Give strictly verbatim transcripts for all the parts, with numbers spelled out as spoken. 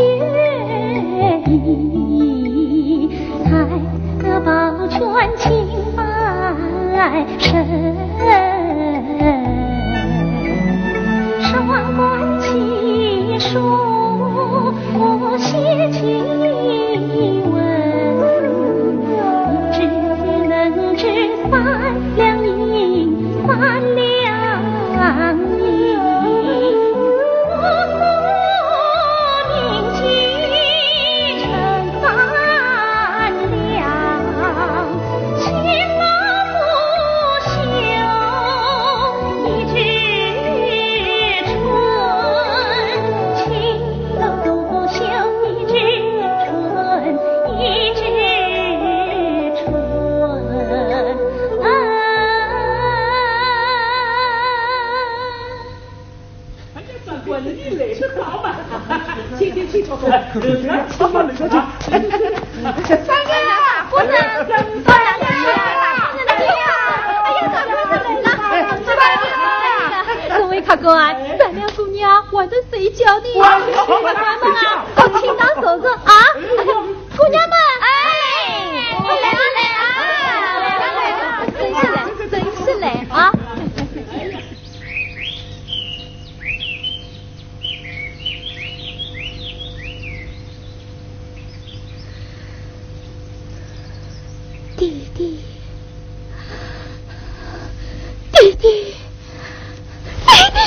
呀，长官，你来得早嘛！请，请，请，坐坐。哎，坐坐，坐坐。三爷啊，夫人，大夫人来了，夫人来了。哎呀，长官来了。哎，各位客官，咱两姑娘还在睡觉呢。哎，你们啊，快请她坐坐啊。姑娘们，哎，来了，来了，来了，来了，真是来，真是来啊。 弟弟，弟弟，弟弟！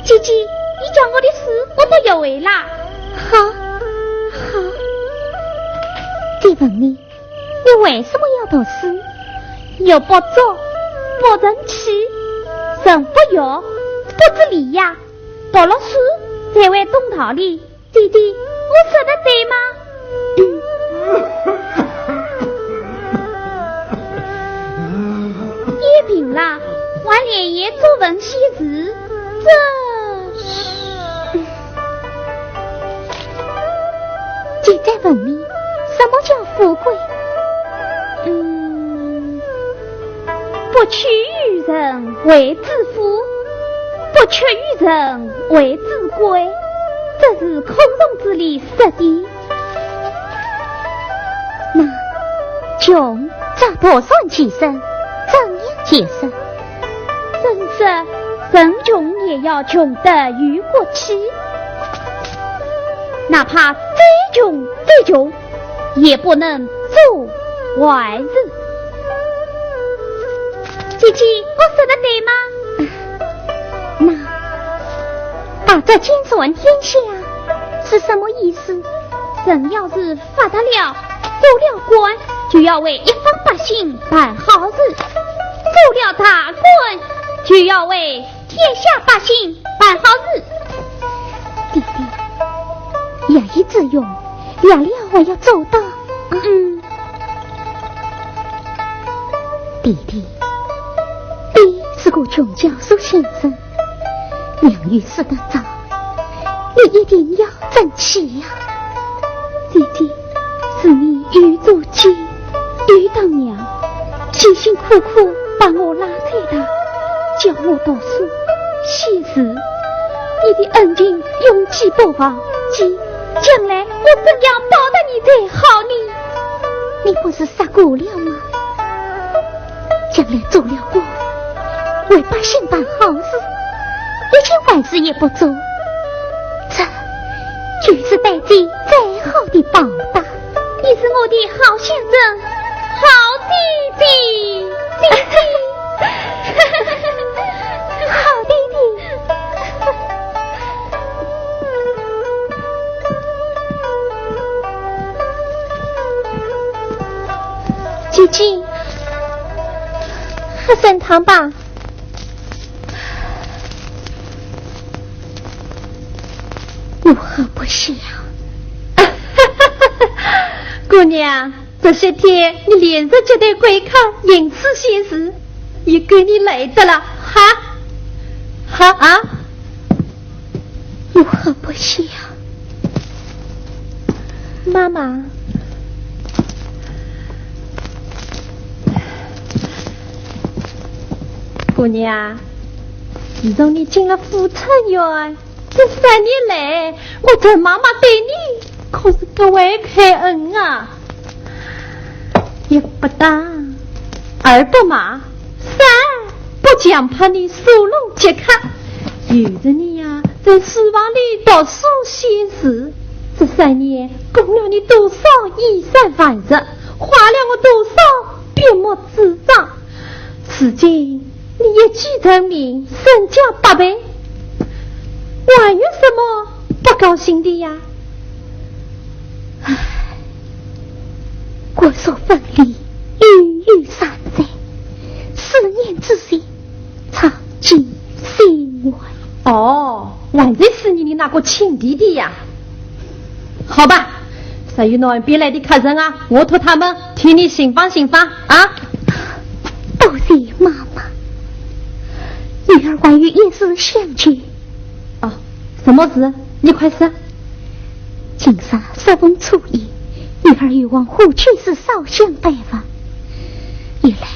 姐姐，你叫我的书，我都要会啦。好，好。再问你，你为什么要读书？学不足，不成器，人不学，不自立呀。读了书，才会懂道理。 弟弟，我说的对吗？也病了，还连夜作文写字，这……姐再问你，什么叫富贵？嗯，不取于人谓之富，不取于人谓之贵，这是孔融之礼说的。 那穷则独善其身，怎样解释？人说人穷也要穷得有骨气，哪怕再穷再穷，也不能做坏事。姐姐，我说的对吗？那大则兼善天下是什么意思？人要是 发达了，做了官，就要为一方百姓办好事；做了大官，就要为天下百姓办好事。爹爹，学以致用，学了还要做到。嗯，爹爹，爹是个穷教书先生，娘语说得早，你一定要争气呀。 姐姐，是你又做奸又当娘，辛辛苦苦把我拉扯大，教我读书、写字，你的恩情永记不忘。姐，将来我怎样报答你才好呢？你不是说过了吗？ 将来做了官，为百姓办好事，一件坏事也不做，这就是对姐最好的报答。你是我的好先生，好爹爹，爹爹，好爹爹。 姐姐，喝参汤吧。有何不是啊？姑娘，这些天你连日接待贵客，因此心事，也够你累的了，哈？哈啊？ 有何不是啊？妈妈。姑娘，自从你进了富春院，这三年来，我陈妈妈对你可是格外开恩啊。 一不打，二不骂，三不强迫你收拢接客。由着你呀，在书房里读书写字，这三年供了你多少衣衫饭食，花了我多少笔墨纸张。如今你一举成名，身价百倍，还有什么不高兴的呀？唉， 国宿分离，悠悠山在，思念之情，常记心怀。哦，还在思念你那个亲弟弟呀？好吧，所有南边来的客人啊，我托他们替你寻访寻访啊。多谢妈妈，女儿还有一事相求。哦，什么事？你快说。 今日适逢初一，女儿有往虎丘寺烧香拜佛。一来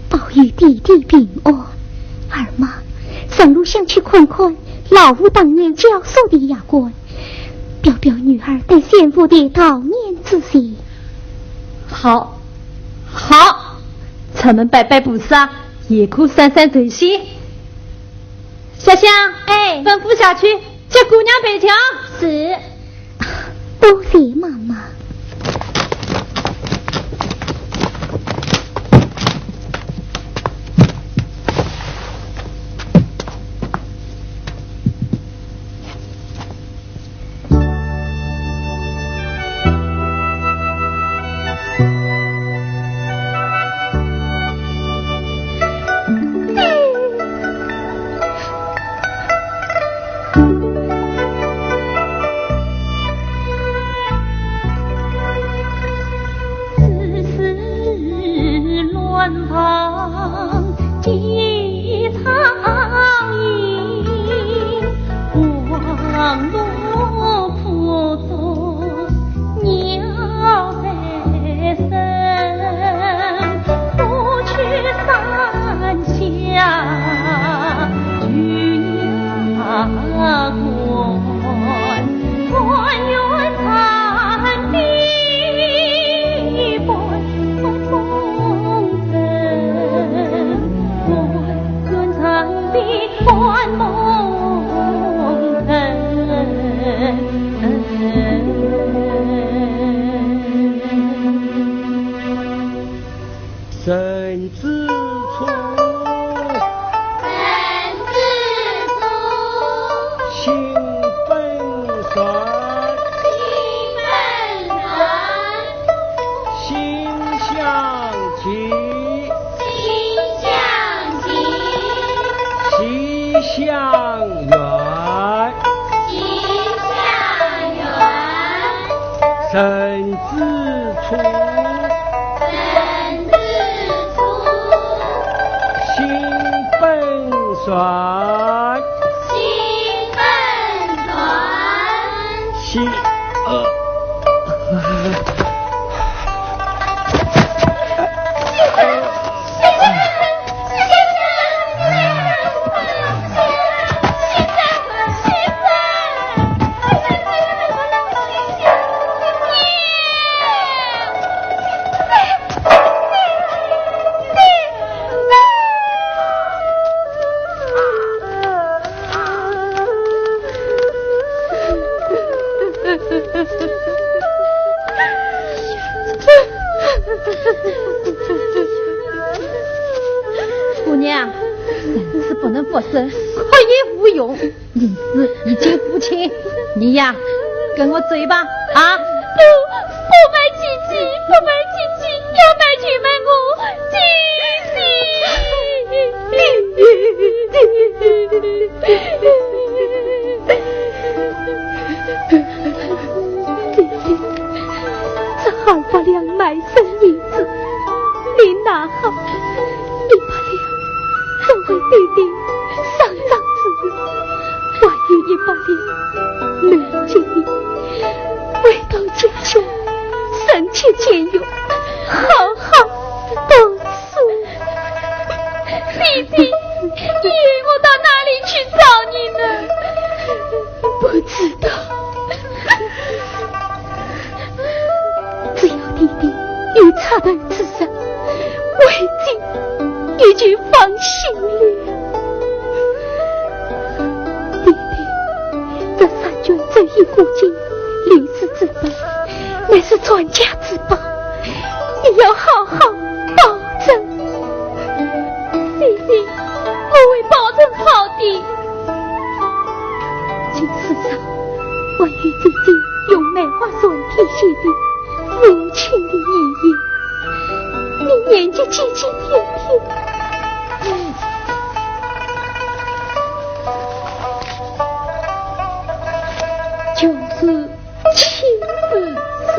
保佑弟弟平安，二嘛，顺路想去看看老父当年教书的学馆，表表女儿对先父的悼念之情。好，好，出门拜拜菩萨，也可散散愁心。 小香，哎，吩咐下去，叫姑娘备轿。是。多谢妈妈。人之初，人之初，性本善，性本善，性相近，性相近，习相远。 习相远。人之初，人之初，性本善，性本善，习，呃，姑娘，人死不能复生，哭也无用，人死已经付清，你呀，跟我走吧，啊！不，不卖姐姐，不卖姐姐，要卖就卖我姐姐。 这二百两卖身银子，你拿好，一百两作为爹爹丧葬之用，还有一百两留给你，回到家乡，省吃俭用，好好读书。 姐姐，以后我到哪里去找你呢？不知道。只要爹爹有插头之日，为姐你就放心了。爹爹，这三卷折衣古今，留世之宝，乃是传家之宝，你要好好保重。 姐姐，我会保存好的。金世上，还有姐姐用梅花篆题写的父亲的遗言，你念给姐姐听听。就是 青丝色，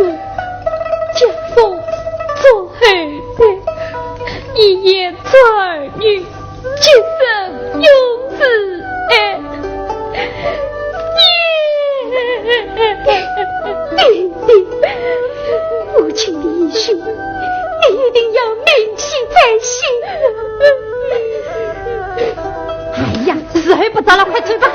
甲风作后代，一言传女，今生永自爱。爹爹，父亲的遗书，你一定要铭记在心。哎呀，时候不早了，快走吧。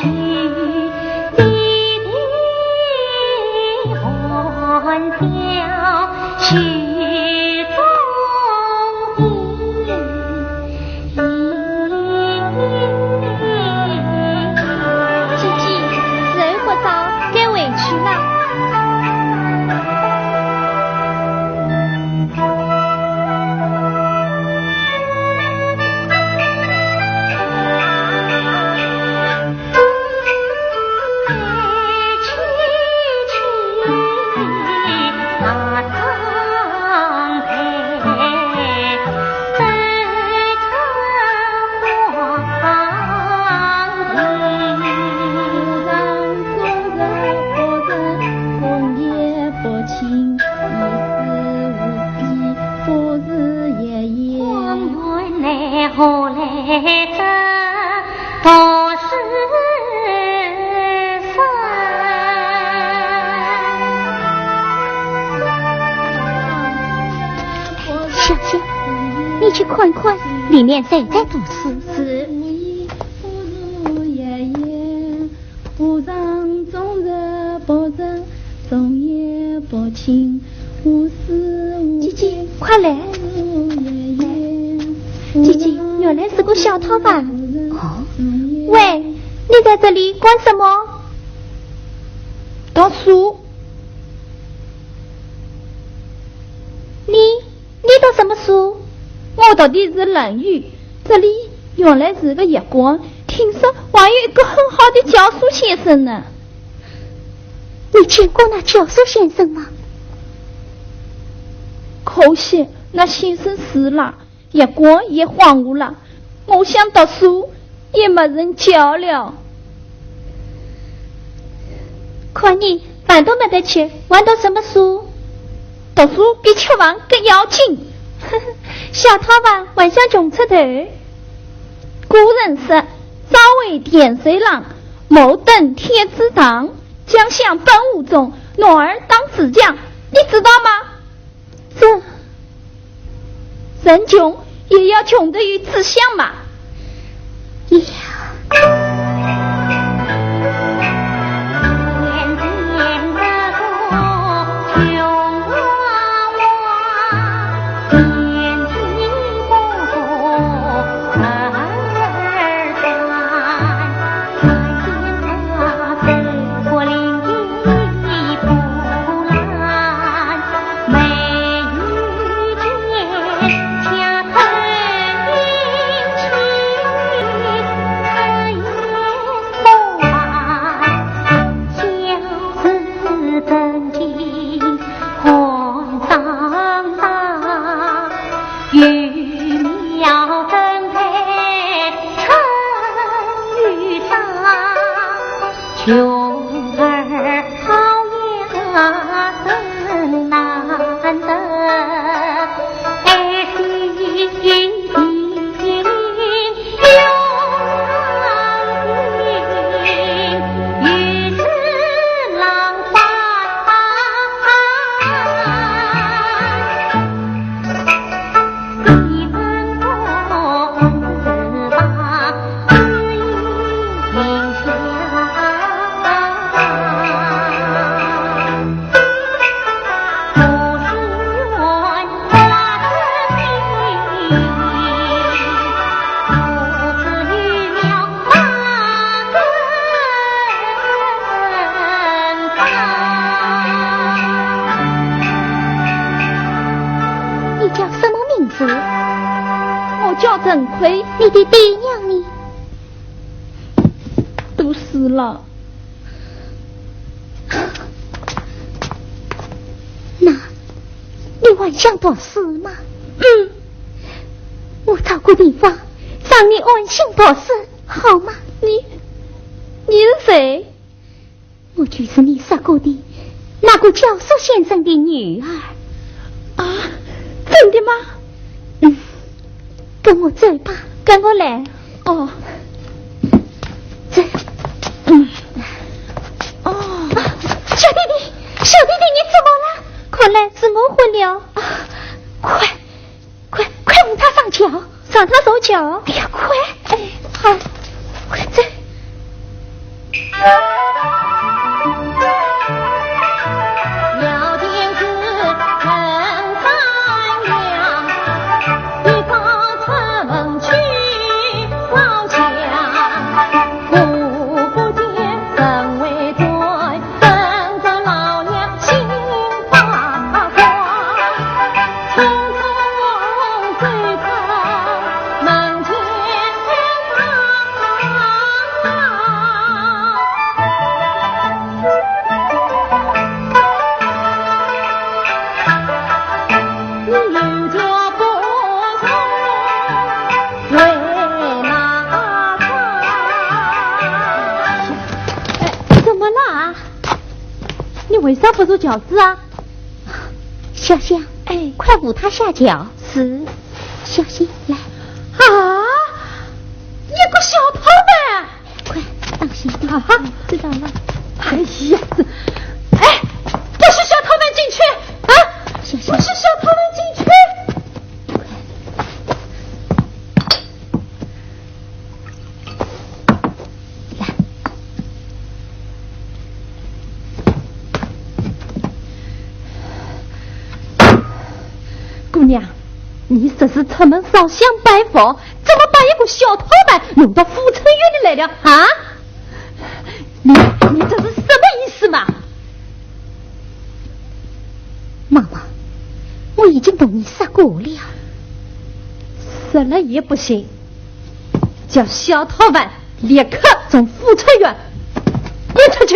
姐姐，时候不早，该回去了。 小姐，你去看看，里面谁在读书？是。 姐姐，快来！姐姐，原来是个小套房。哦，喂，你在这里干什么？读书。你，你读什么书？我读的是《论语》，这里原来是个驿馆，听说还有一个很好的教书先生呢。 你见过那教书先生吗？可惜那先生死了，驿馆也荒芜了。我想读书，也没人教了。看你饭都没得吃，还读什么书？读书比吃饭更要紧。小套房还想穷出头。 古人说：“朝为田舍郎，暮登天子堂。将相本无中，男儿当自强。”你知道吗？这，人穷也要穷得有志向嘛。呀。你叫什么名字？我叫陈亏。你的爹娘呢？都死了。那，你还想读书吗？嗯。我找个地方，让你安心读书，好吗？你，你是谁？ 我就是你说过的那个教书先生的女儿。啊，真的吗？嗯，跟我走吧。跟我来。哦。这，嗯，哦。啊，小弟弟，小弟弟，你怎么了？看来是我昏了。啊，快， 快，快扶她上轿。让她上轿？哎呀，快！哎，好，快走。哎，怎么了？你为啥不坐轿子啊？小香，哎，快扶她下轿。是。小心，来。啊！你个小偷坯！快，当心点。啊，知道了。哎呀，这，哎，不许小偷们进去啊！小心。不许小偷们进去！来。姑娘，你这是出门烧香拜佛，怎么把一个小偷坯弄到妇产院里来了啊？你，你这是什么意思嘛？妈妈，我已经同你说过了。说了也不行，叫小偷坯立刻从妇产院滚出去。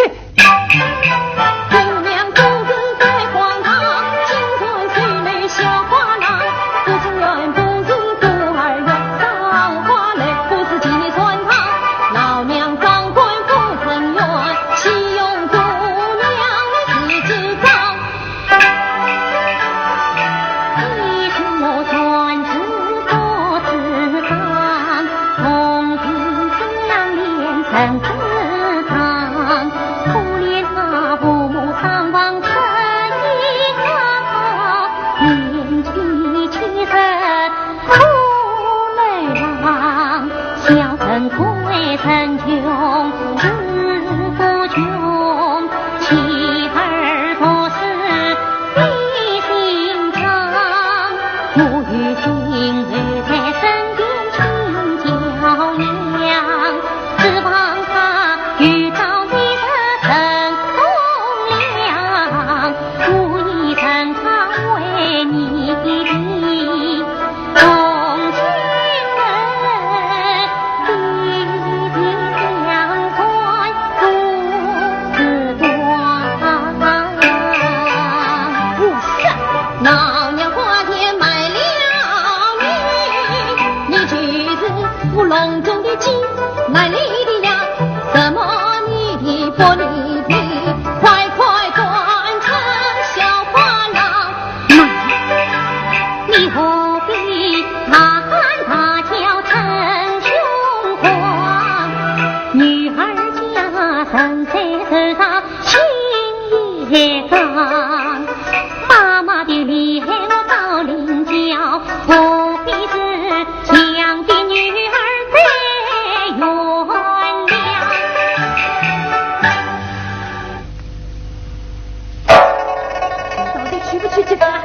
到底去不去接她？啊？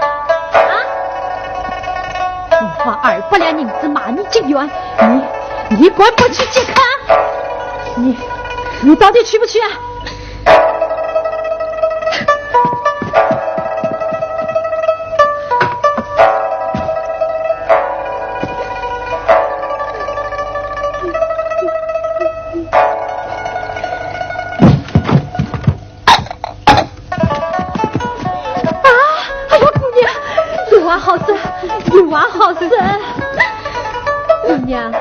我花二百两银子买你结缘，你，你敢不去接她？你，你到底去不去啊？啊！哎呀，姑娘，有话好说，有话好说。姑娘，你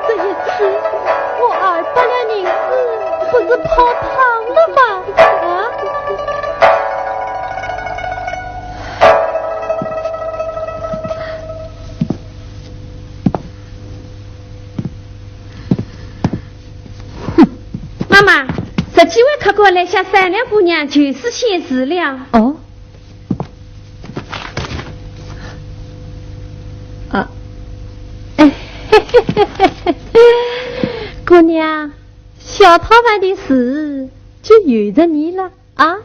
这一去，我二百两银子不是泡汤了吗？啊？哼，妈妈，十几位客官来向三两姑娘求书献词了。哦。啊。姑娘，叫他们的事就由着你了啊。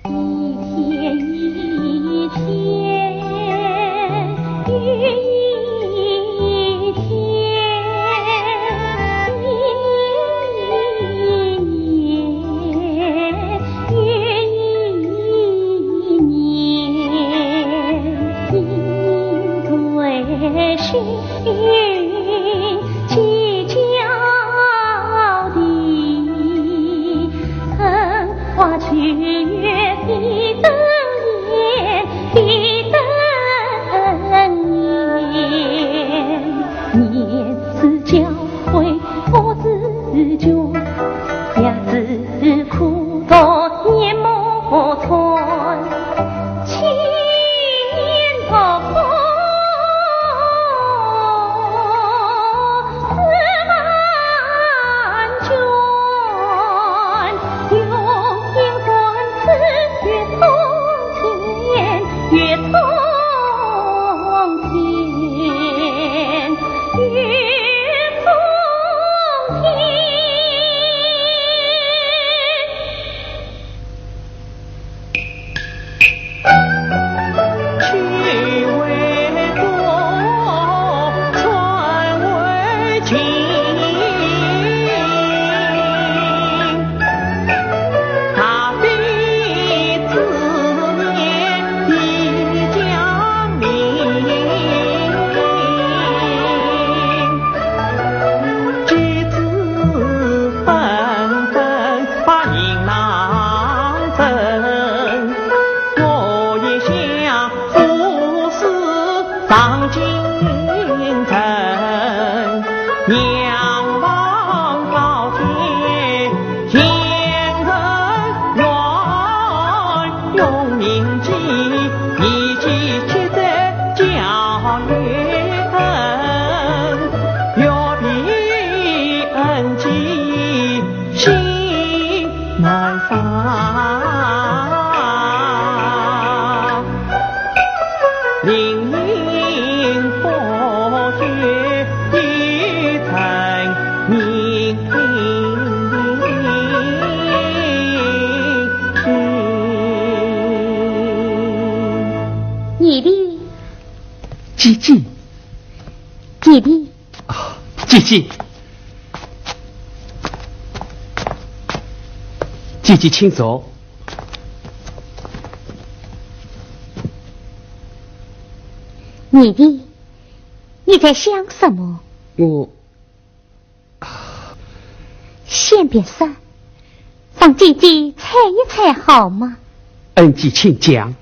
一天一天，又一天，一年一年，又一年，心在心。 计较的，春花秋月的灯影，的灯影。年事交会不知觉，日子苦短眼目穿。 千年读书是万卷，用心传世越通天，越通天，越通天。 你的，姐姐。你的，啊，姐姐。姐姐，请坐。你的，你在想什么？我，啊，先别说，让姐姐猜一猜好吗？恩姐请讲。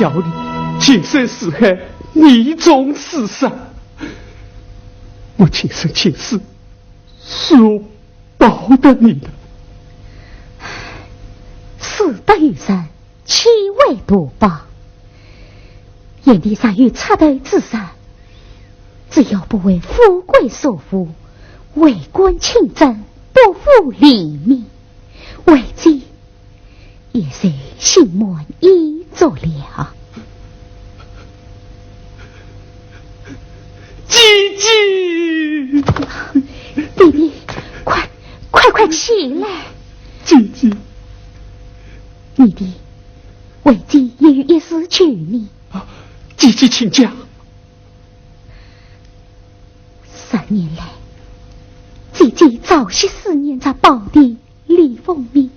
要你亲身施害，你中自杀。我亲生亲世，如何报答你的？死得有人，岂为图报？贤弟若有出头之日，只要不为富贵所负，为官清正，不负黎民，为妻 也是心满意足了。姐姐，弟弟，快，快快起来！姐姐，弟弟，为姐也有一事求你。啊，姐姐请讲。十年来，姐姐朝夕思念着胞弟 李凤鸣，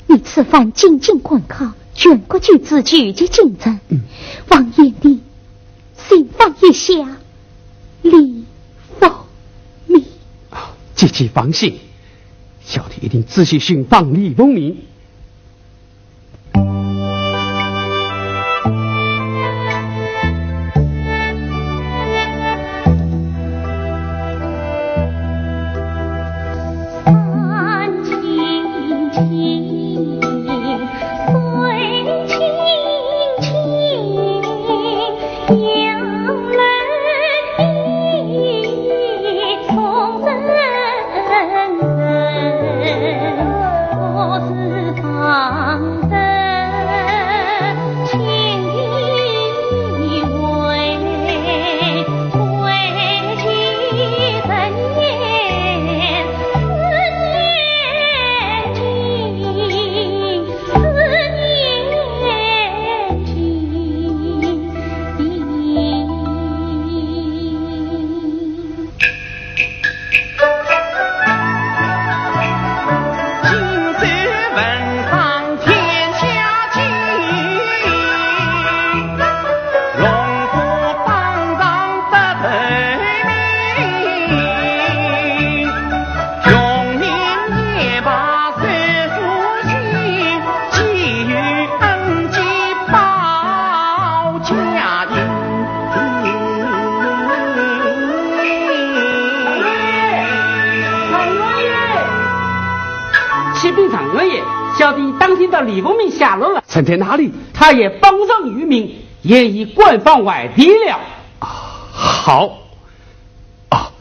你此番进京赶考，全国举子聚集京城，嗯。望贤弟寻访一下李凤鸣。啊，姐姐放心，小弟一定仔细寻访李凤鸣。启禀状元爷，小弟打听到李凤鸣下落了。藏在哪里？他也榜上有名，也已官放外地了。啊，好。啊，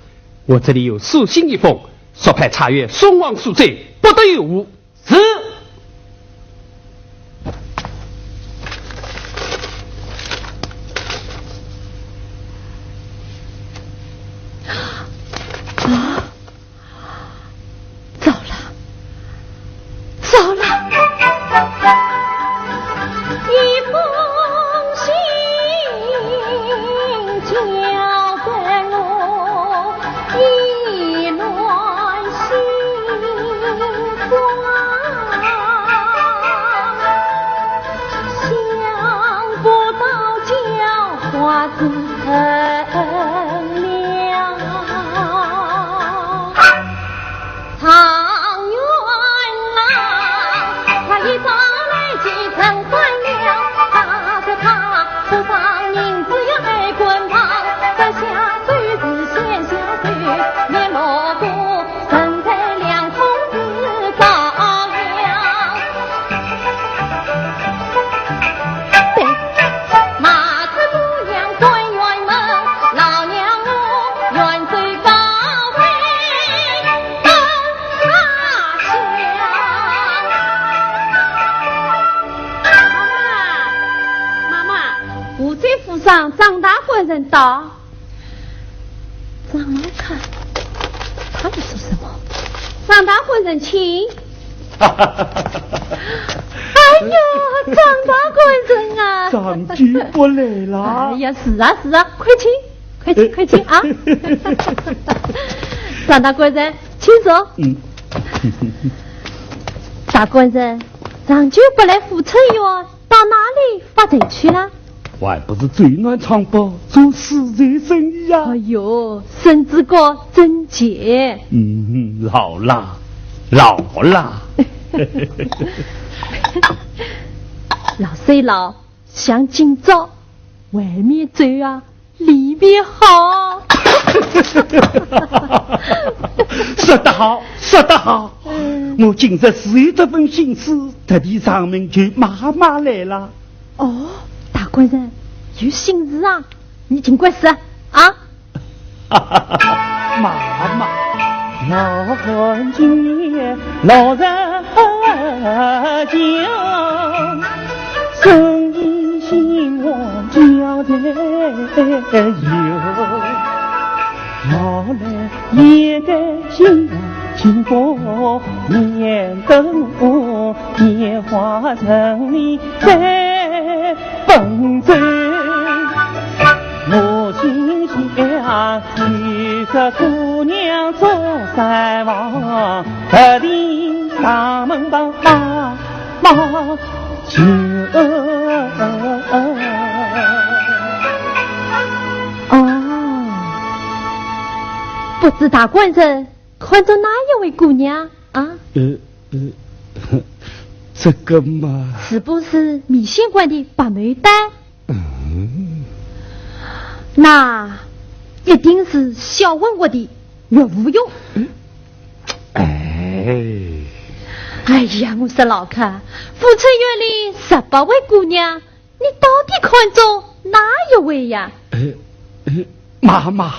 我这里有书信一封，速派差役送往苏州，不得有误。 是。啊，糟了，糟了！一封信交给我，一暖 心酸，想不到叫花子成了。状元郎，他一朝来就成官了，他说他不赏银子要挨棍棒，这下 手是先下手，面落个人在两空子高粱。对，马车不远官员们，老娘我远走高飞奔他乡。妈妈，妈妈，我在府上，张大官人到。 张老太，他在说什么？张大官人请。哎呦，张大官人啊！长久不来啦。哎呀，是啊，是啊，快请，快请，快请啊！张大官人，请坐。嗯。大官人，长久不来富春园， 到哪里发财去了？还不是走南闯北，做私宅生意呀。哎呦，身子骨真健。嗯，老了，老了。老虽老，像今朝外面走啊，里面好。说得好，说得好。我今日是有这份心思，特地上门求妈妈来了。哦，大官人，有心事啊，你尽管说啊。妈妈。老汉见老人家，生意兴旺家财有。老来也该兴旺，幸福年登年华人里在奔走。我心想， 有个姑娘做三房，特地上门帮忙求。哦，不知大官人看中哪一位姑娘啊？呃，呃，这个嘛。是不是米线馆的白牡丹？ 嗯。那一定是小文屋的岳无忧。哎。哎呀，我说老客，富春院里十八位姑娘，你到底看中哪一位呀？呃，呃，妈妈，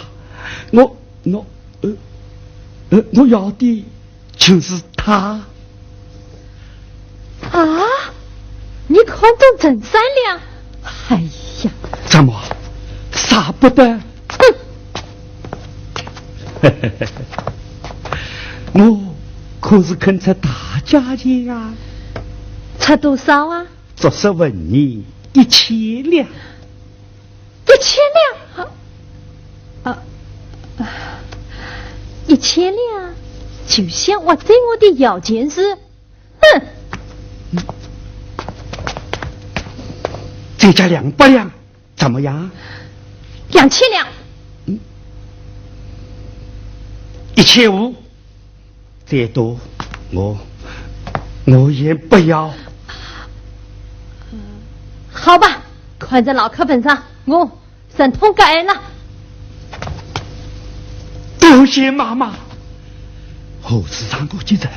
我，我，呃，呃，我要的就是她。 啊？你看中陈三娘？哎呀，怎么，舍不得？哼！我可是肯出大价钱呀。出多少啊？足足问你一千两。 一千两？啊，啊，啊，一千两就想挖走我的摇钱树？哼！再加两百两，怎么样？两千两。嗯。一千五。 再多，我，我也不要。好吧，看在老客份上，我忍痛割爱了。多谢妈妈，何时让我去成？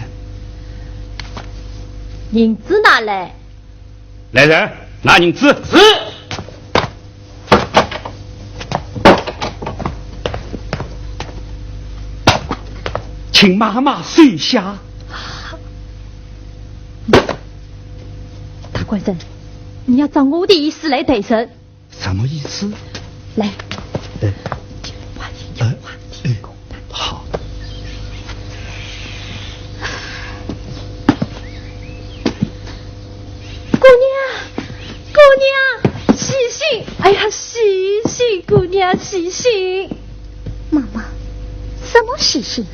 银子拿来。 来人，拿银子。是。请妈妈收下。大官人，你要照我的意思来办事。 什么意思？来，呃，快点，呃，快点，呃，好。姑娘，姑娘，醒醒！哎呀，醒醒，姑娘，醒醒！妈妈，什么醒醒？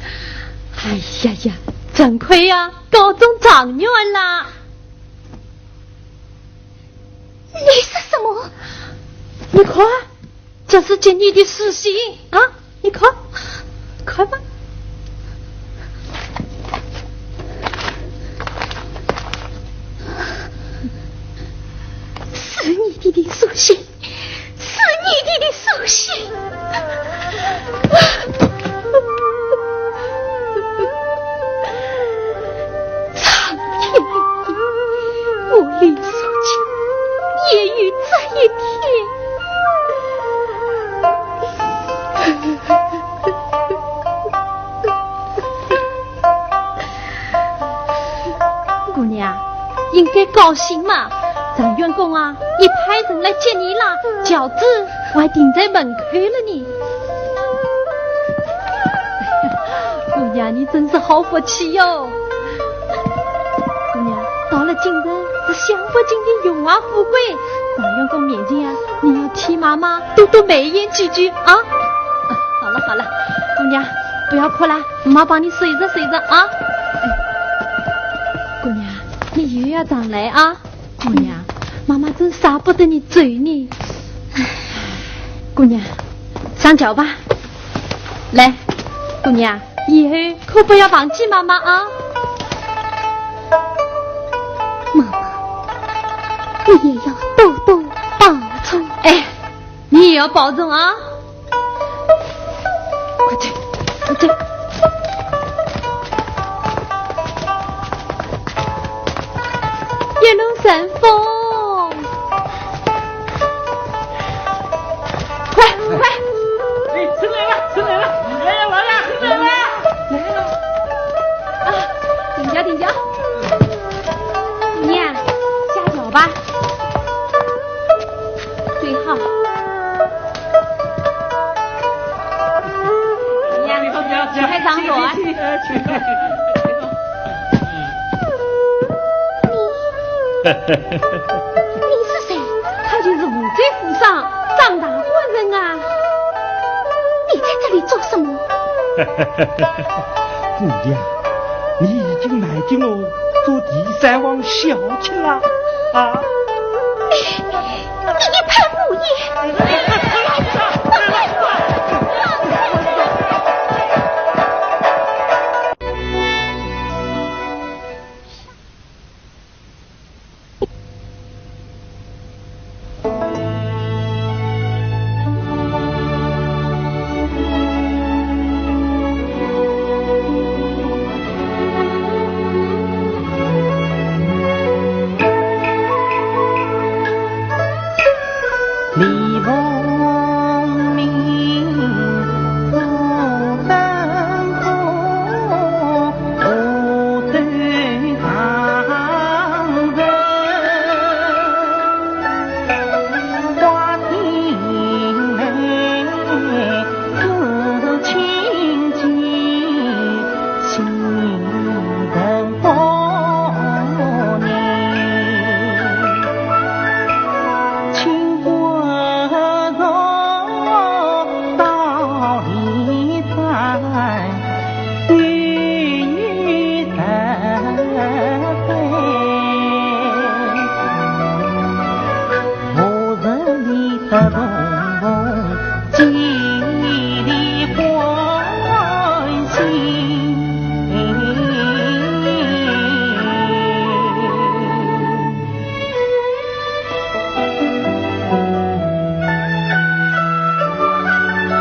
哎呀呀，陈魁呀，考中状元啦！ 你说什么？你看，这是给你的书信啊！你看，看吧。是你的的书信，是你的的书信。 苍天，我与苏秦也有这一天。 姑娘，应该高兴嘛，状元公啊，已派人来接你啦，轿子还停在门口了呢。姑娘，你真是好福气哟。姑娘，到了京城，这享不尽的荣华富贵，状元公面前啊，你要替妈妈多多美言几句啊。啊，好了好了，姑娘，不要哭了， 妈帮你收拾收拾啊。哎，姑娘，你又要上来啊。姑娘，妈妈真舍不得你走呢。哎，姑娘，上轿吧。来，姑娘，以后可不要忘记妈妈啊。妈妈，你也要多多你要保重啊！快点，快点！一路顺风。快，快！哎，车来了，车来了！哎，来了，车来了！来了！啊，停脚，停脚！姑娘，下脚吧。 对哈。呀，你还长短。你，你是谁？他就是吴州府上张大官人啊。你在这里做什么？姑娘，你已经瞒着我做第三房小姐了啊！ 你一派胡言！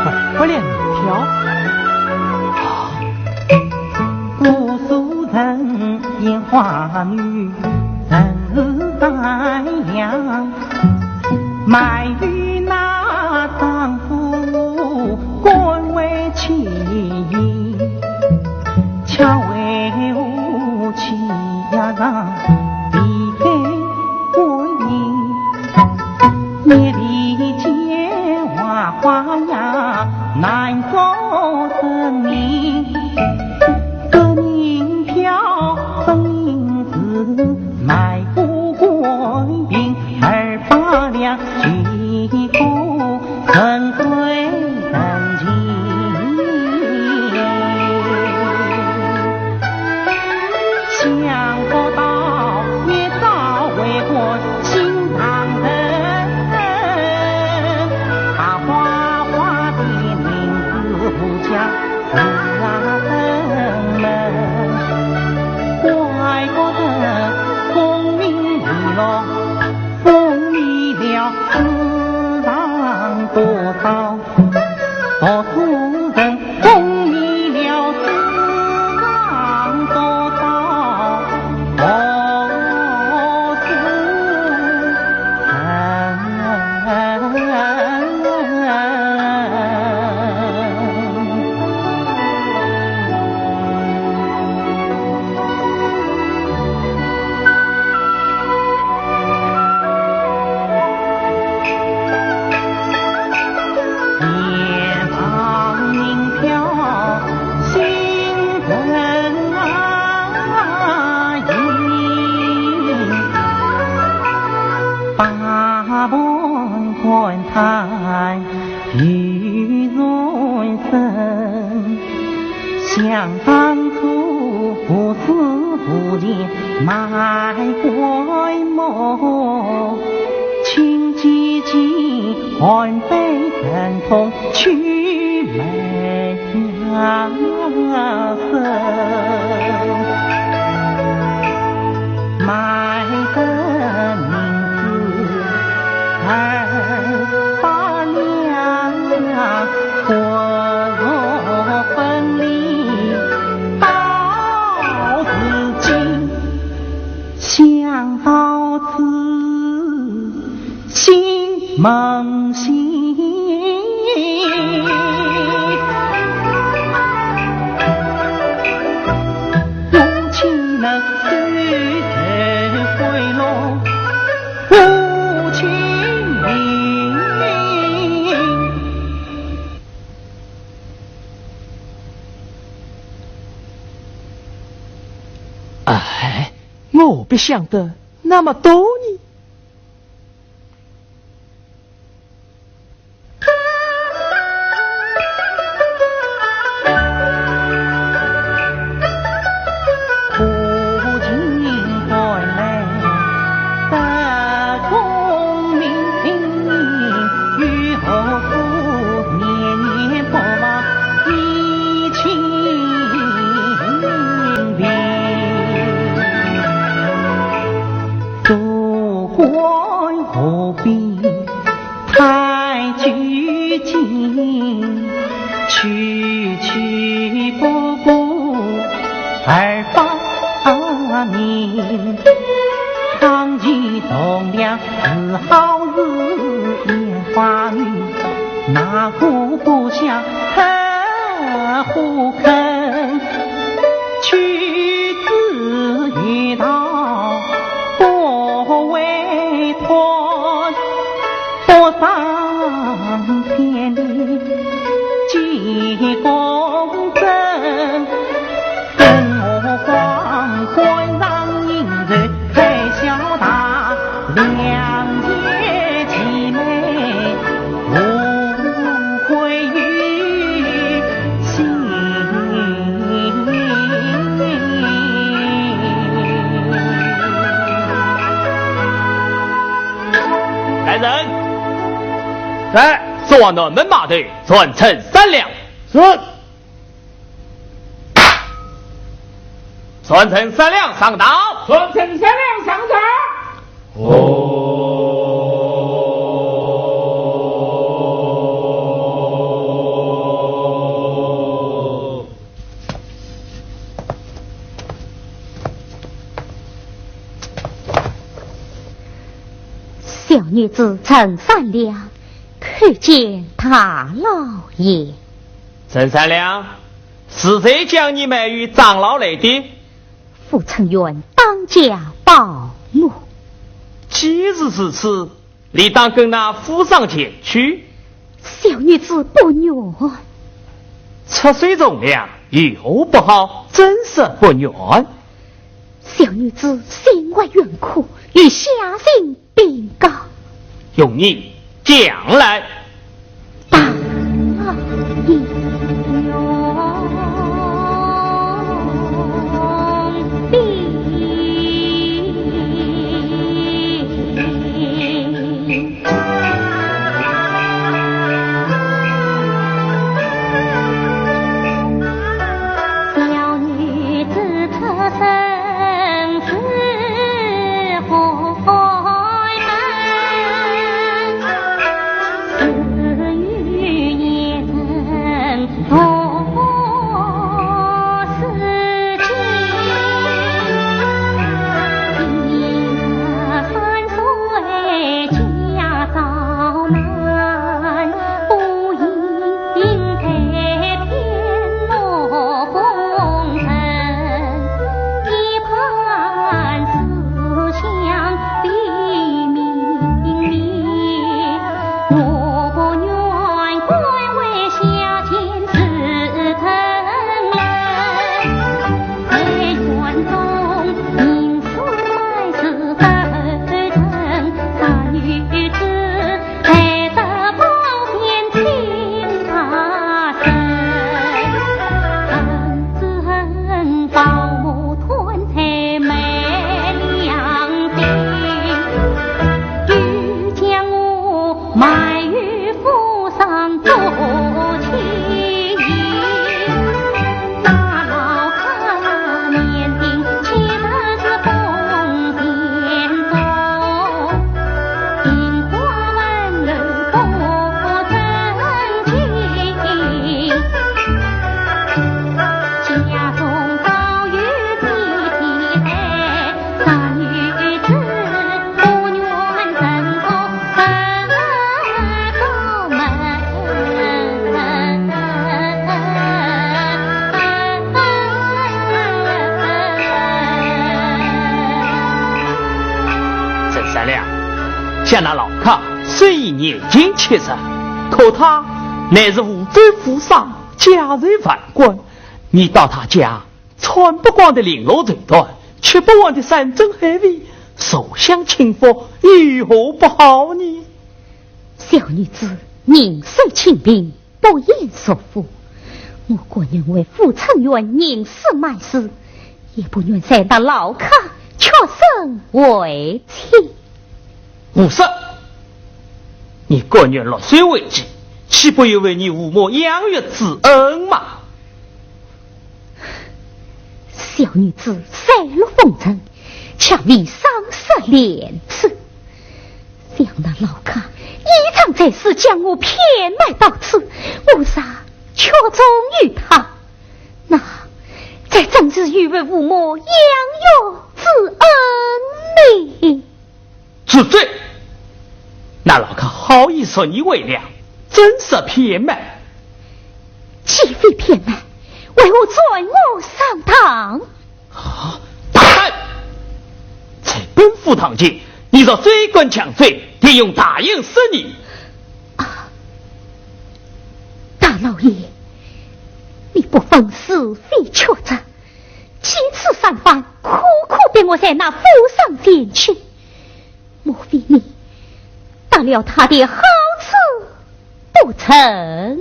快，快点跳！姑苏城烟花女，人似山梁，满园那张府官为妻，巧为无妻呀，让离开 婚姻，夜里见花花呀，难做生理。这银票本应是买不过病，二百两，几个 人贵人情。想不到一朝为官心上人，把花花的名字留下自家登门。怪不得功名利禄风靡了世上多少 读书人功名了世上多少读书人。哎，我何必想得那么多呢？ 来人！在。送往南门码头，传称三两。是。传称三两上道。传称三两上道。哦。 小女子陈三两叩见大老爷。陈三两，是谁将你卖与张老来的？傅承元当家保我。既是如此， 理当跟那府上前去。小女子不愿。出水从良，有何不好？怎说不愿？小女子心怀怨苦，欲下情禀告。容你讲来。大老爷。 陈三两，想那老客虽已年近七十，可他乃是湖州府上家财万贯，你到他家 穿不惯的绫罗绸缎，吃不完的山珍海味，受享清福，有何不好呢？小女子人瘦清贫，不厌俗富，我甘愿为富春院吟诗卖诗，也不愿在那老客屈身为妻。胡说！你甘愿落水为妻，岂不有违你父母养育之恩吗？小女子赛落风尘，却未尝失廉耻。想那老客倚仗才势将我骗卖到此，我若屈从于他，那才真是有违父母养育之恩呢。住嘴！那老客好意收你为良，真是骗卖。岂非骗卖，为何斩我上当？啊，大胆！在本府堂前，你若追赶强追，定用大刑死你。啊，大老爷，你不分是非曲折，几次三番苦苦逼我在那府上前去，莫非你得了他的好处不成？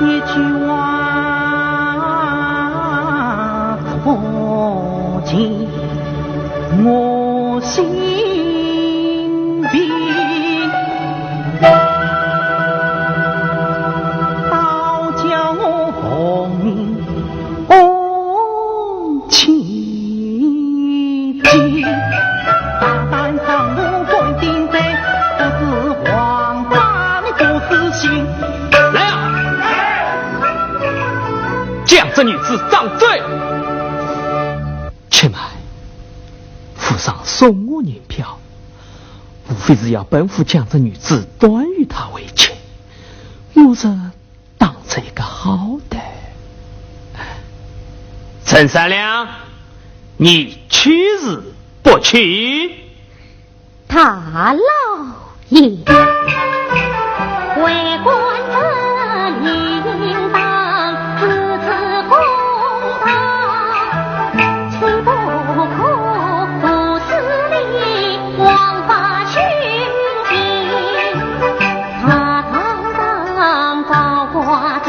一句话不进我心病，倒叫我亡命 来啊！将这女子斩罪！且慢，府上送我银票，无非是要本府将这女子断与他为妻。我这 当这一个好歹。陈三两，你去是不去？大老爷。为官者应当知之公道，岂不可无事理枉法徇情？ 堂堂高挂着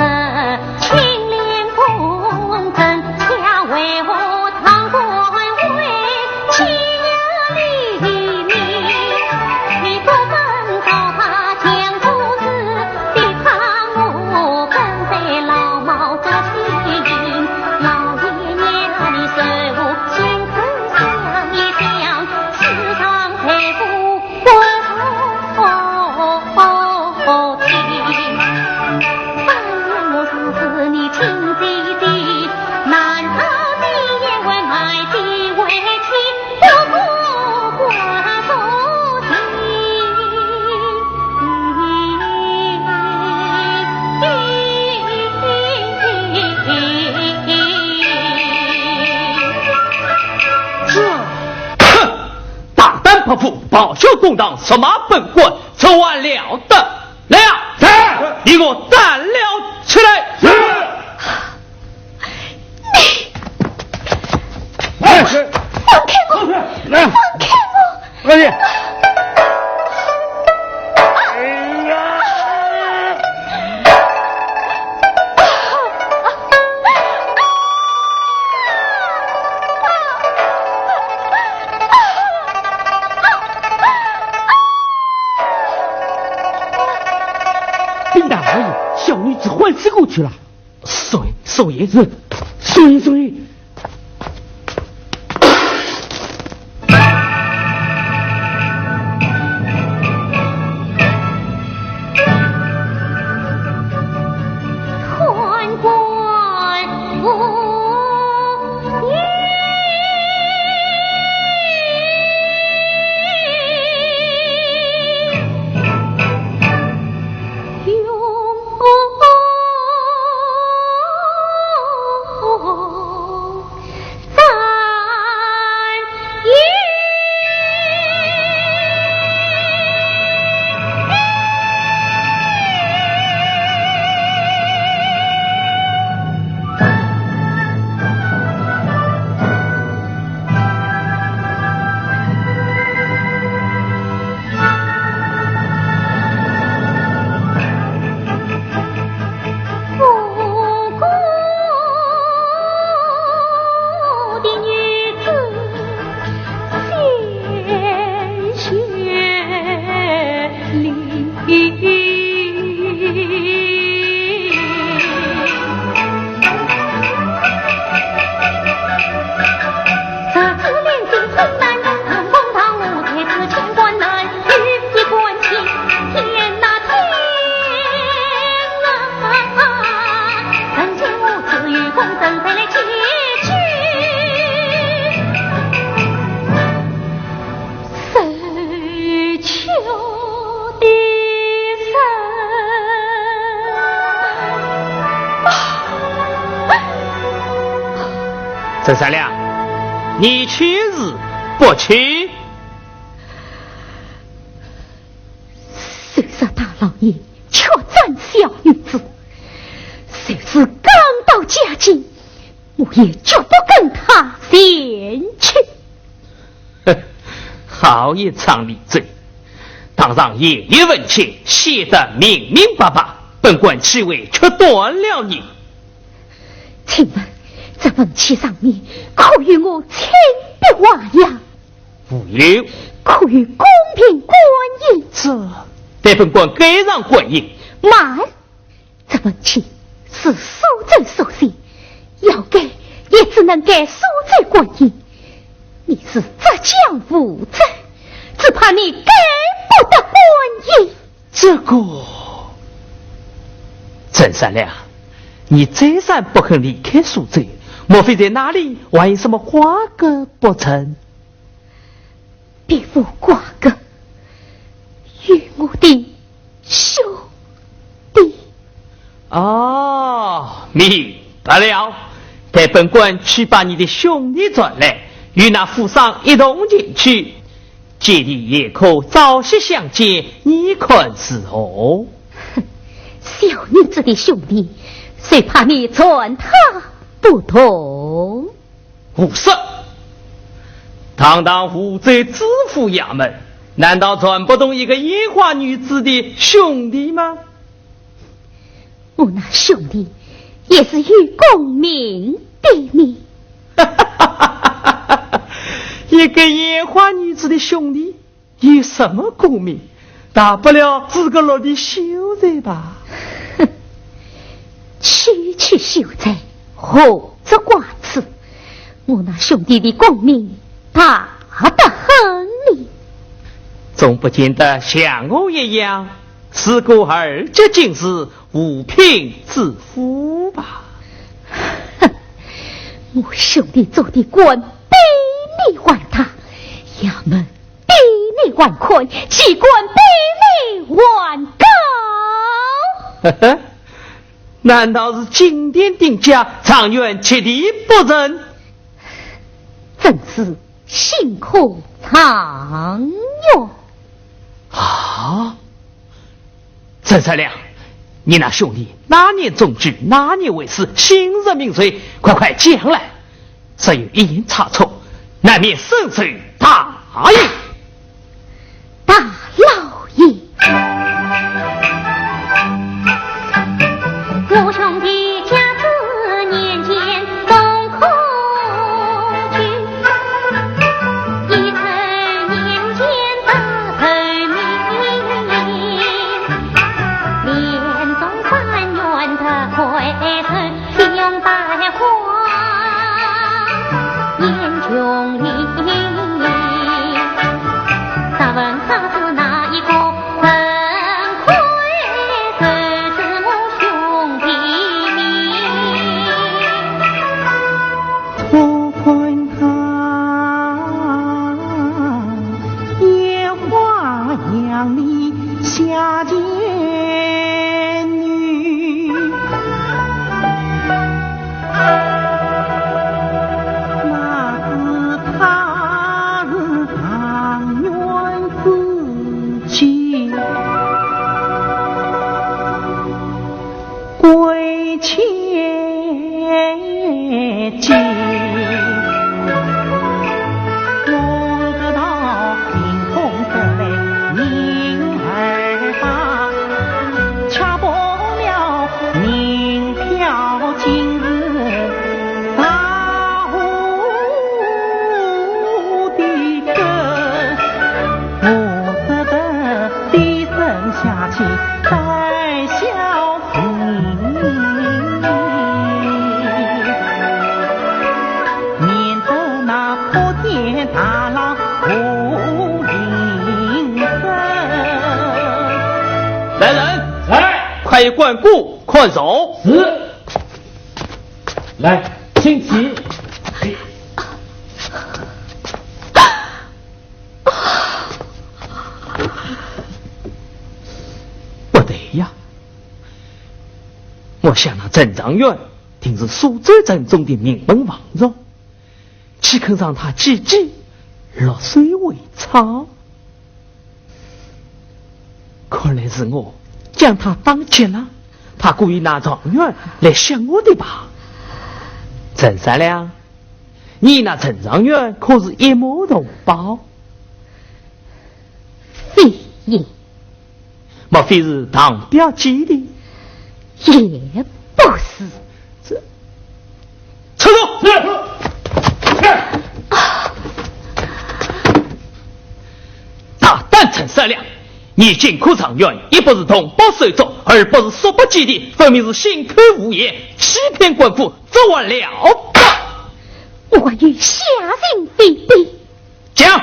青莲风灯，下为何堂官为妻呀你的命？你不分高下强弱之，只怕我跟在老毛的心。老爷娘，你受我辛苦想一想，世上财富 这，哼！ 大胆泼妇，咆哮公堂，辱骂本官，这还了得！来啊！是！你给我斩了起来！是！你，哎，是！放开我！放开！放开我！哎呀！哎呀！ 禀大老爷，小女子昏死过去了。送，送医。是，送医，送医。陈善良，你去是不去？谁说大老爷却斩小女子？就是刚到嘉靖，我也绝不跟他前去。好一场理论，堂上言语文契，写得明明白白，本官岂会却断了你？请问这文契上面可有我亲笔画押？无有。可有公凭官印？这，待本官盖上官印。慢！这文契是苏州所写，要盖也只能盖苏州官印。你是浙江湖州，只怕你盖不得官印。这个，陈善良，你再三不肯离开苏州，莫非在那里还有什么瓜葛不成？ 别无瓜葛，与我的兄弟。哦，明白了。待本官去把你的兄弟传来，与那富商一同前去，见你也可朝夕相见，你看如何？哼，小女子的兄弟，谁怕你传他不动？ 胡说！堂堂湖州知府衙门，难道传不动一个烟花女子的兄弟吗？我那兄弟也是有功名的呢。一个烟花女子的兄弟， 有什么功名？大不了自个落地秀才吧。哼，区区秀才，何足挂齿？我那兄弟的功名大得很呢。总不见得像我一样，是个二级进士，五品知府吧？哼，我兄弟做的官比你还大，衙门 比你还宽，机关比你还高。呵呵，难道是金殿顶家，状元及第不成？正是新科状元。啊？ 陈善良，你那兄弟哪年中举，哪年会试，姓甚名谁，快快讲来。只有一言差错，难免深受大刑。大老爷。 来人！来！快与关过看守。是。来，请起。不对呀，我想那陈状元定是苏州城中的名门望族，岂肯让他姐姐落水为草？看来是我将他打急了，他故意拿状元来吓我的吧？陈三两，你那陈状元可是一母同胞？非也。 莫非是堂表姐的？也不是。这，住手！大胆陈三两！你金科状元，一不是同胞手足，二不是叔伯姐弟，分明是信口胡言，欺骗官府，作何了吧？我与下人比比。 讲。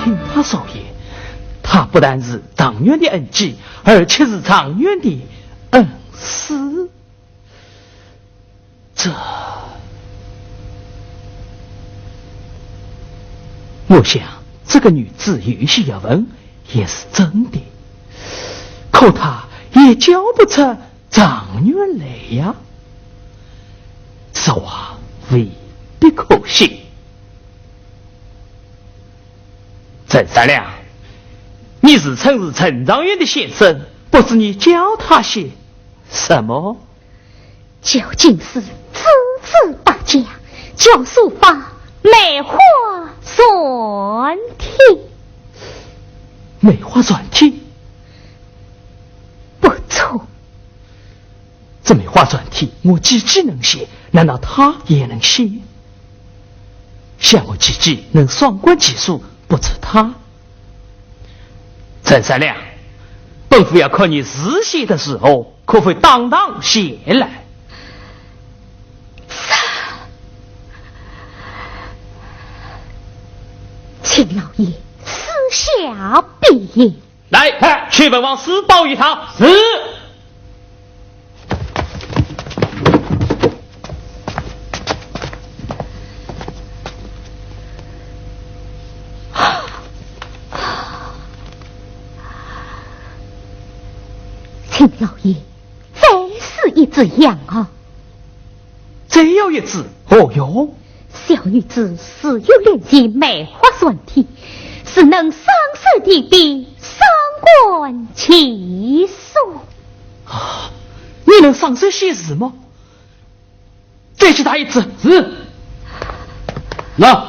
听他所言，他不但是状元的恩基，而且是状元的恩师。这，我想这个女子有些学问也是真的，可她也教不出 状元来呀，此话未必可信。陈三两，你自称是陈状元的先生，不知你教他些什么？教进士，诸子百家，教书法、梅花篆帖。梅花篆帖？不错。 这梅花篆帖我姐姐能写，难道他也能写？想我姐姐能双关奇书，不出他。陈三两，本府要看你字写的如何，可否当堂写来？请老爷赐下笔砚。 来，去文房四宝一趟。是。请老爷再赐一支羊毫。 再要一支，何用？小女子自幼练习梅花篆帖，是能双手提笔，双关奇书。啊，你能双手写字吗？再去打一支。是。喏。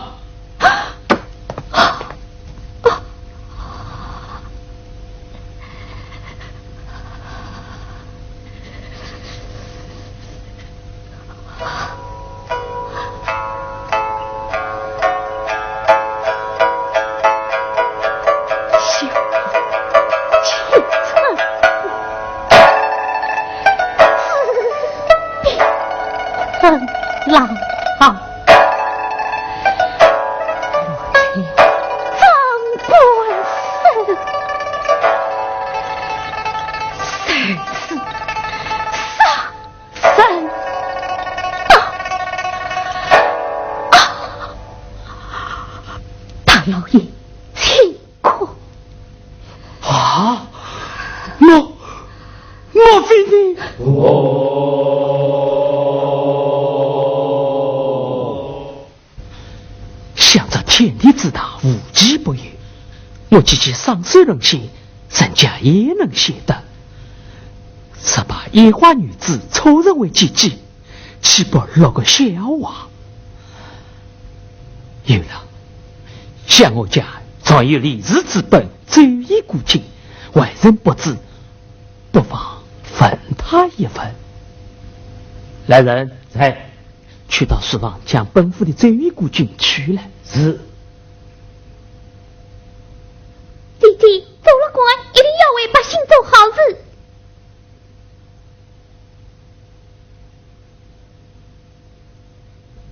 大老爷，请看。啊，莫，莫非你？ 想这天地之大，无奇不有，我姐姐双手能写，人家也能写得。只怕眼花女子错认为姐姐，岂不落个笑话？有了，想我家藏有李氏之本《周易古今》，外人不知，不妨问她一问。来人，在。去到书房，将本府的《周易古今》取来。是。姐姐，做了官，一定要为百姓做好事。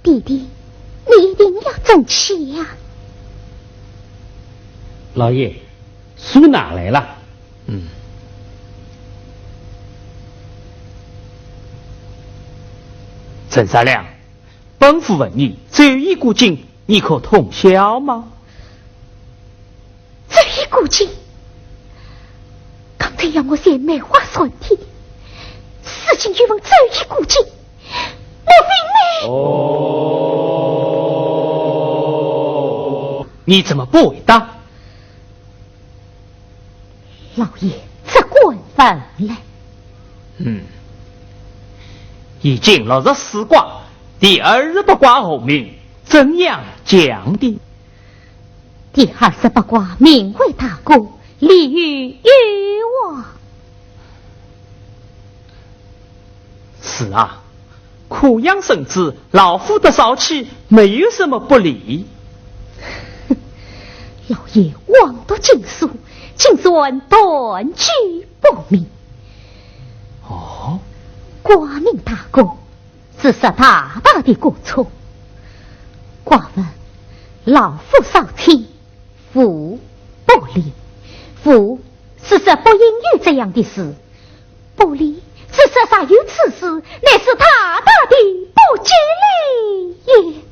弟弟，你一定要争气呀！老爷，书拿来了。嗯。陈三娘，本府问你，《周易古今》，你可通晓吗？《周易古今》，刚才要我写梅花三天，如今又问《周易古今》，莫非你……哦，你怎么不回答？老爷，这官犯了。嗯，已经落入四卦，第二十八卦何名？怎样讲的？第二十八卦名为大过，利于渔网。是啊，苦养生子，老夫的少气没有什么不利。老爷枉读经书，竟然断句不明。哦，卦名大过，只是大大的过错。卦文：老夫少气，无不利。无是说不应有这样的事，不利是说若有此事，乃是大大的不吉利也。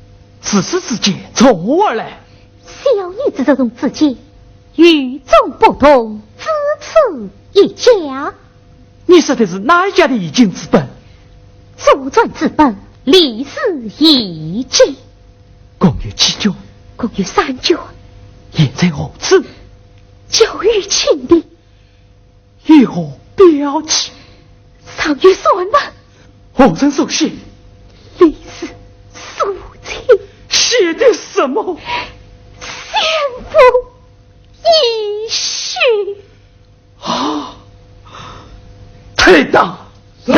此事之间从何而来？小女子这种之见，与众不同，只此一家。你说的是哪一家的易经之本？祖传之本，李氏易经。共有几卷？共有三卷。现在何处？交于秦地。以何标记？上有算盘。何人所写？李氏苏秦。写的什么？先父遗训。啊！退党！是。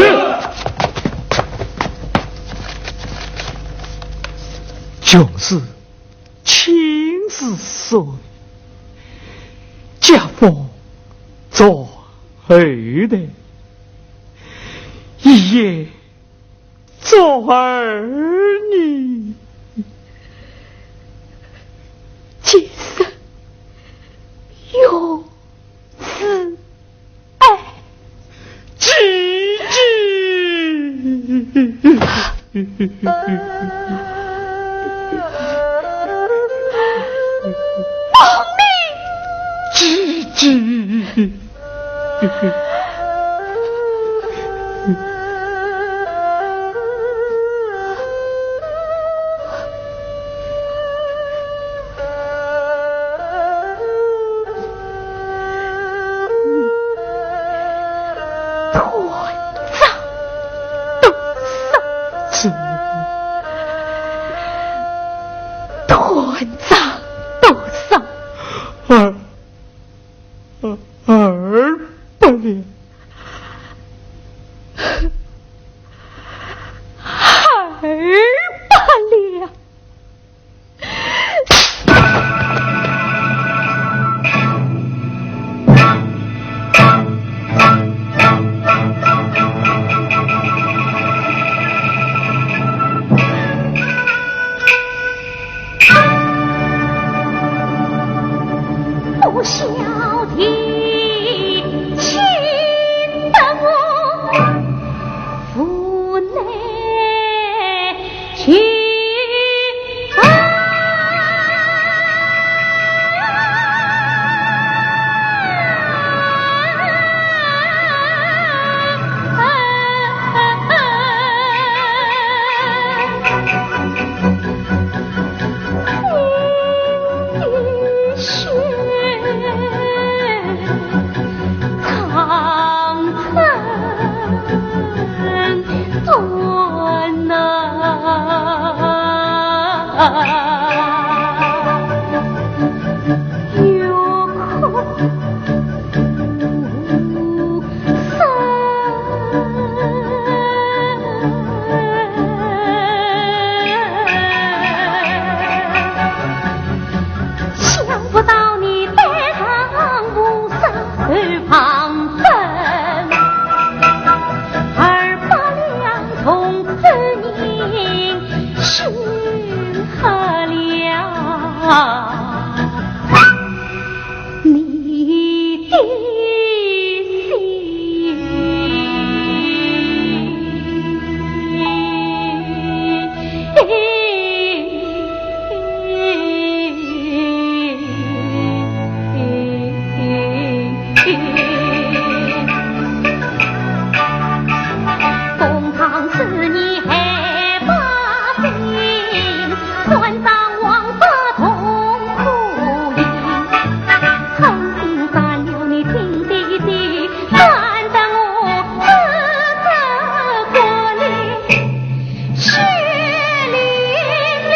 穷是青是岁，家风传后代，一夜作儿女。今生有此爱。姐姐。放你！姐姐。断掌断手。是。断掌断手。二，二，二不了。二不了。有苦 想不到你戴上无双手旁风，二百两重之银寻得了。 你的心。公堂之年害百姓，官场王法痛苦。 狠心斩了你亲爹爹，斩得我只得骨里血淋淋。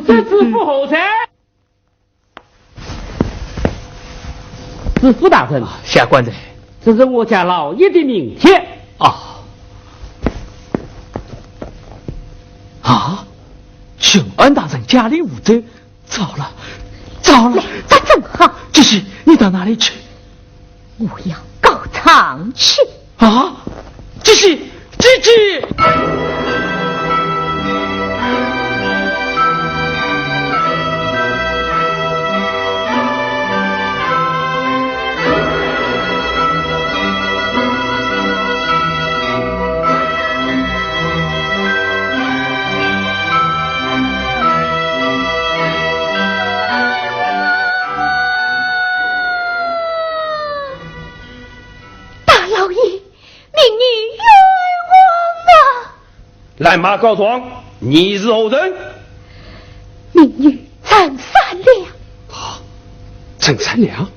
这知府何在？知府大人，啊，下官在。这是我家老爷的名帖。啊。啊，巡按大人家里无罪，糟了，糟了。来，这正好。这是你到哪里去？ 我要告状去。啊？这是，这是。大老爷，民女冤枉啊！来马告状，你是何人？民女陈三娘。啊，陈三娘？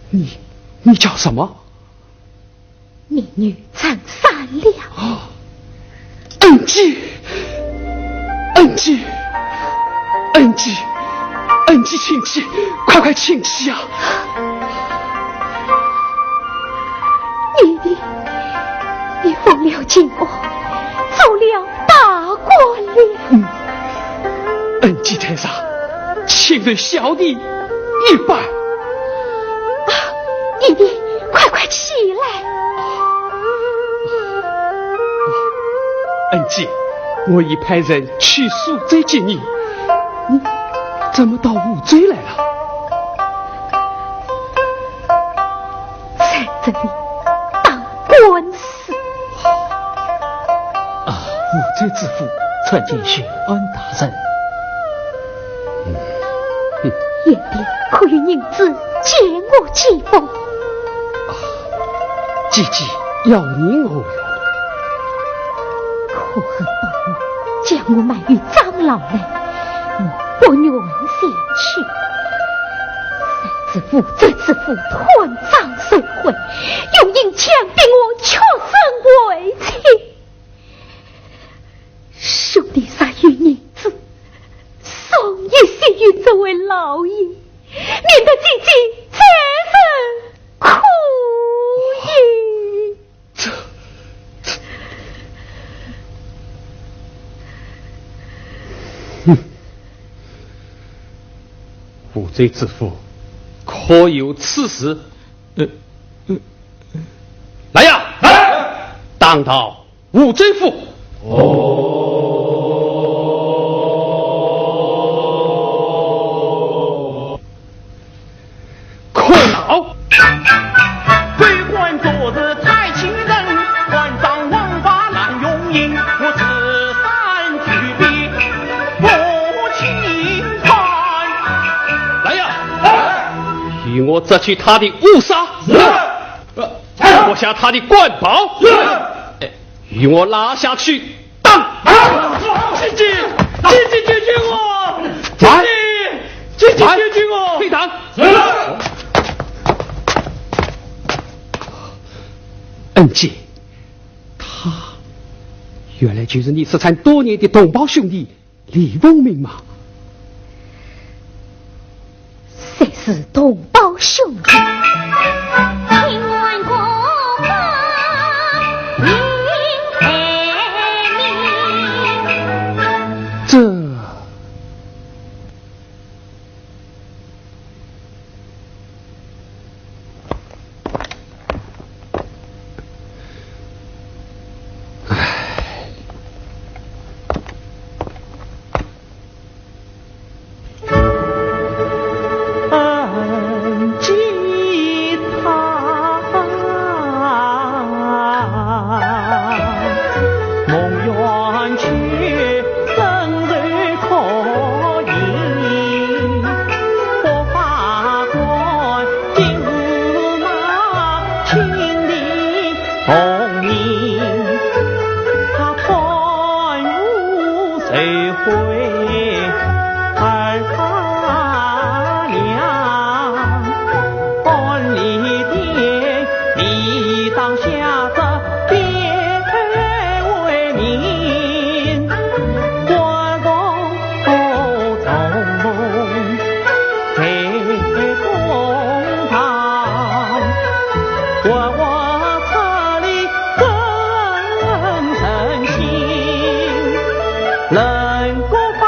你，你叫什么？ 民女陈三娘。啊，恩姐，恩姐，恩姐，恩姐，请起，快快请起啊！你，你，你奉了金官，做了大官了。嗯，恩姐台上，请受小弟一拜。 啊，爹爹，快快起来！恩姐，我已派人去苏州接你，你怎么到吴州来了？在这里打官司。 啊，吴州知府参见巡按大人。嗯，哼。爹爹，可有银子借我几分？啊，姐姐要银何用？可恨保我将我卖与张老来，我不愿前去。谁知吴州知府断章取义，用银强逼我屈身为妻。 兄弟若有银子，送一些与这位老爷，免得姐姐再受苦也。这，这，哼，吴州知府可有此事？呃，呃，来呀，来！打到 吴州府。哦。看牢。州官昨日太清人，官上王法难用刑，我此番举笔不轻判。来呀，来！与我夺去他的乌纱。是。呃，脱下他的官袍。是。哎， 与我拉下去打！啊！姐姐，姐姐救救我！姐姐，姐姐救救我！退打！是。恩姐，他原来就是你失散多年的同胞兄弟 李凤鸣嘛。谁是同胞兄弟？请问公公，你爱民？为儿娘，半里的你当下这边为民，我若做梦在公堂，我我这里更任性。 人国法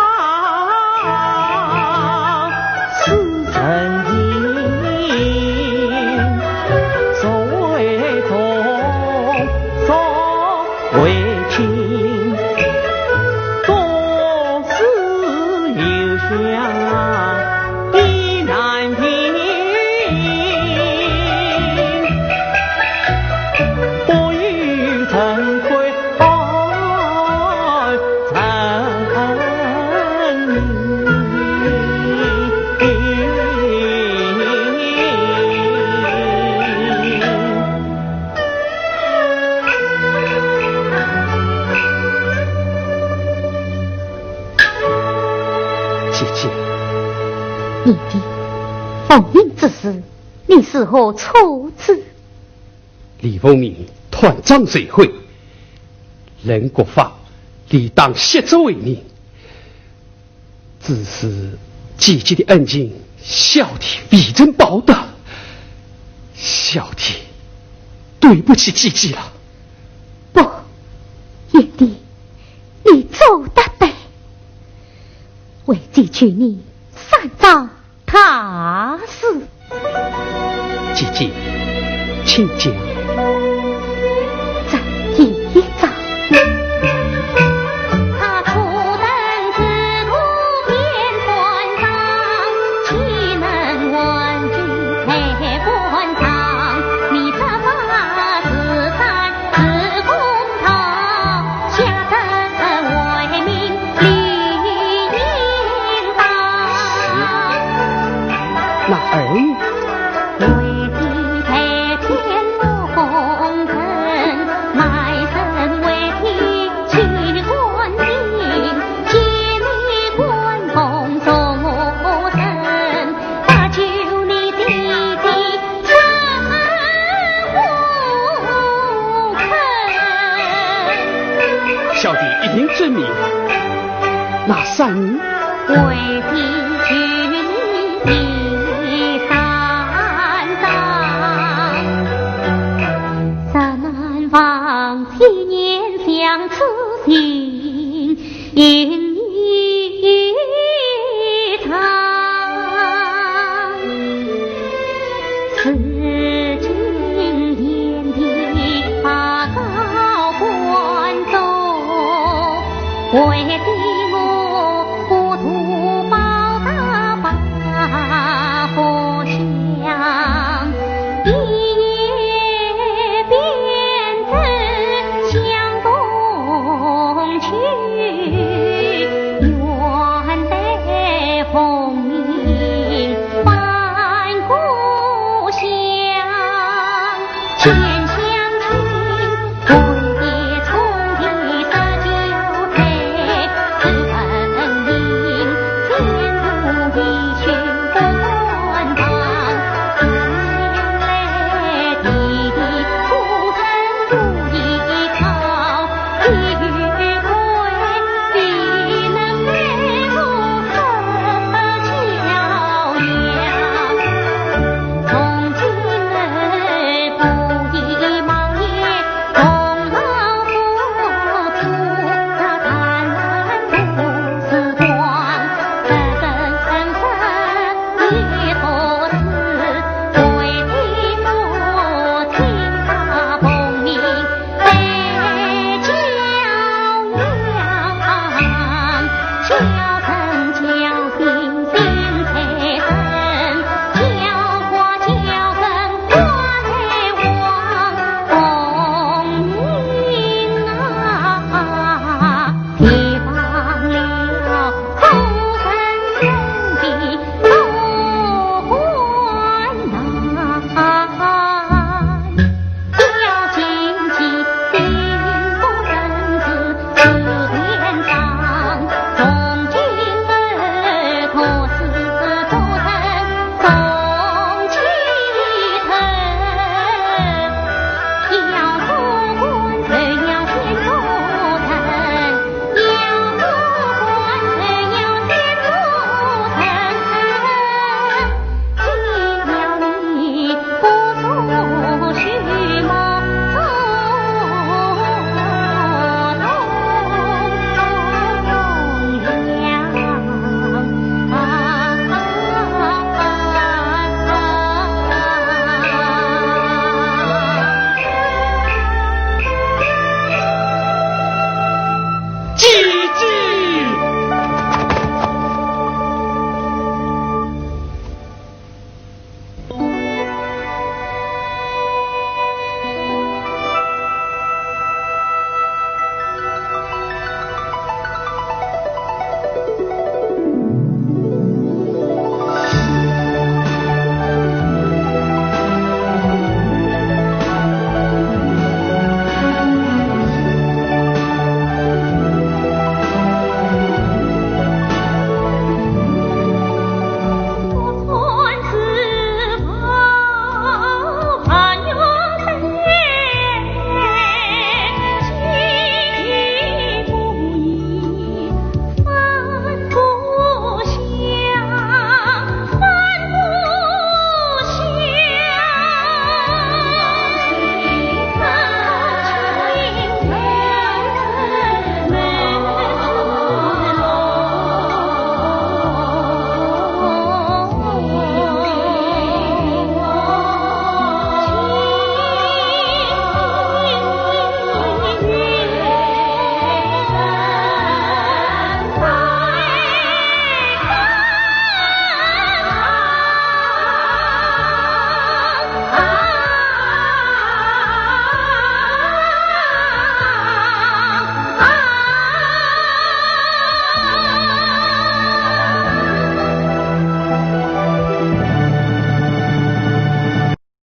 是人情，谁从所为情，总是有想意难平。 不与人亏，哦，人姐姐，你的风云之事，你如何处置？ 李凤鸣断章取义，人国法理当削职为民。只是姐姐的恩情，小弟未曾报答，小弟对不起姐姐了。不，贤弟，你做得对，为姐救你三桩大事。 姐姐，请讲。这第一桩。那儿呢？ 小弟一定遵命。那三女？为的救你的三章，咱们望天念想此心。